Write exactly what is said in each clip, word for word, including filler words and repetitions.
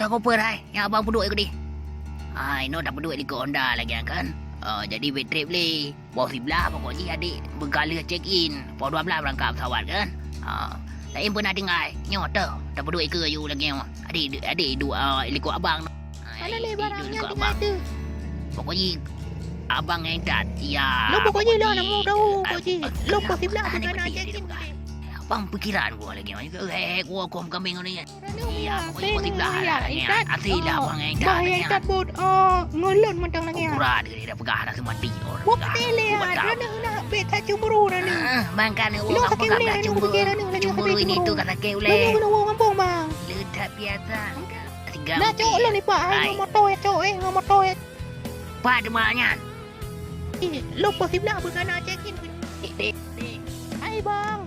Aku perai, nyang abang peuduek keudeh. Ah, inoe tapeuduek likot Honda lagèe nyan kan. Ah, jadi bèk trép lé. Poh siblaih pokok jih adék beugaleh check in. Poh dua blaih beurangkat pesawat kan. Ah, laén peue na tinggai. Nyoe teuh, tapeuduek ikeue aju lagèe nyoe. Adék, adék duek, ah, likot abang. Ah, adék duek likot abang. Pokok jih abang nyang that. Ya. Lo pokok jih lo nak mau tahu pokok jih. Lo poh siblaih bukan nak check in. Abang pikiran gua lagèe nyoe. Eh, gua kom kambing ni. Iya, pokoknya kau siblah lah, ya, Intat. Asli lah, oh, abang, ya, Intat, bah, ya, ya. Intat, bot, oh, ngon lôn mantong lagi, ya. Ukuran dia dah peugah, dah semati, oh, dah peugah. Buat tele, ya. Buat tak? Rana nak bet tak cemburu, Rana. Ah, bang, kan, oh, lo kamu sakit boleh, kan, Rana, cemburu. Cemburu ini tu, kan, sakit boleh. Rana, kena orang kampung, bang. Letak biasa. Tiga. Nah, cok, lo ni, Pak. Hai, hai, ngon motor, ya, cok, eh, ngon motor, ya. Pak, demaknya. Eh, lo poh siblaih beugana check in. Eh, eh, eh. Hai, bang.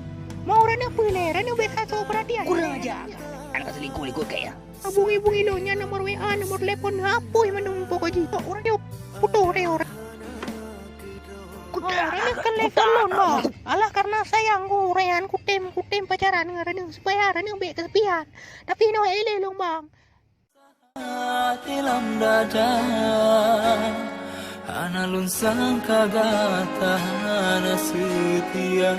Mau Rana peue lé? Rana biasa sok perhatian. Kurang ajar. Anak selingkuh-lingkuh kaya. Abungi-bungi lo nyan nomor W A, nomor telepon, hapus mandum pokok jih. Orang nyoe putus deh orang. Kuda. Oh, Rana kan level lôn, bang. Alah, karena sayang ku Rayyan, kutem, kutem pacaran ngon Rana supaya Rana bèk kesepian. Tapi nyoe ilèe lôn, bang. Hati lam dada, hana lôn sangka gata hana seutia.